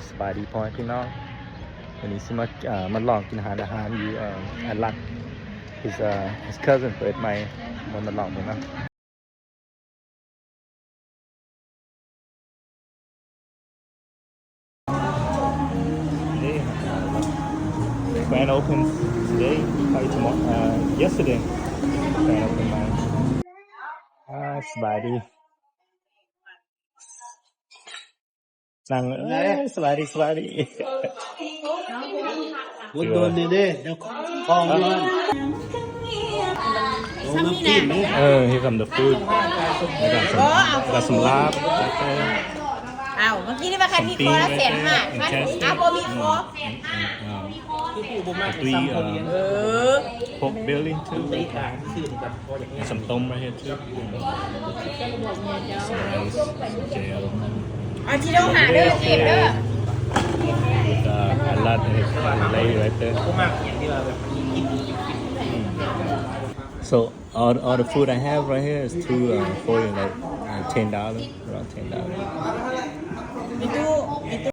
ສະບາຍດີພໍ່ແມ່ພີ່ນ້ອງ ວັນນີ້ຊິມາ ເອີ່ ມາລອງກິນຮ້ານອາຫານຢູ່ ເອີ່ ອັນລັດ his ເອີ່ his cousin ເປີດໃໝ່ ມາ ມາລອງເບິ່ງເນາະ. Today, grand open today, probably tomorrow, uh, yesterday. Grand open ມາ ອ່າ ສະບາຍດີ ນັ່ງ ເອີຍ ສະບາຍດີ ສະບາຍດີ ອຸດໜູນແດ່ເດີ ຂອງຢູ່ຫັ້ນ ເອີ here come the food ແລ້ວກໍສຳ ແລ້ວກໍສຳລາບ ເອົ້າ ເມື່ອກີ້ນີ້ວ່າຄັນມີຄໍລະແສນຫ້າ ຄັນ ເອີ ບໍ່ມີຄໍ ອືມ ອືມ ອືມ ອືມ ອືມ ອືມ pork belly too. Some ຕົ້ມ right here too. Some rice, some kale. ເອົາຈິໂລຫາເດີ ເກັບເດີ With, uh, a lot of lady right there. So all, all the food I have right here is two, uh, forty, like, uh, ten dollars, around ten dollars.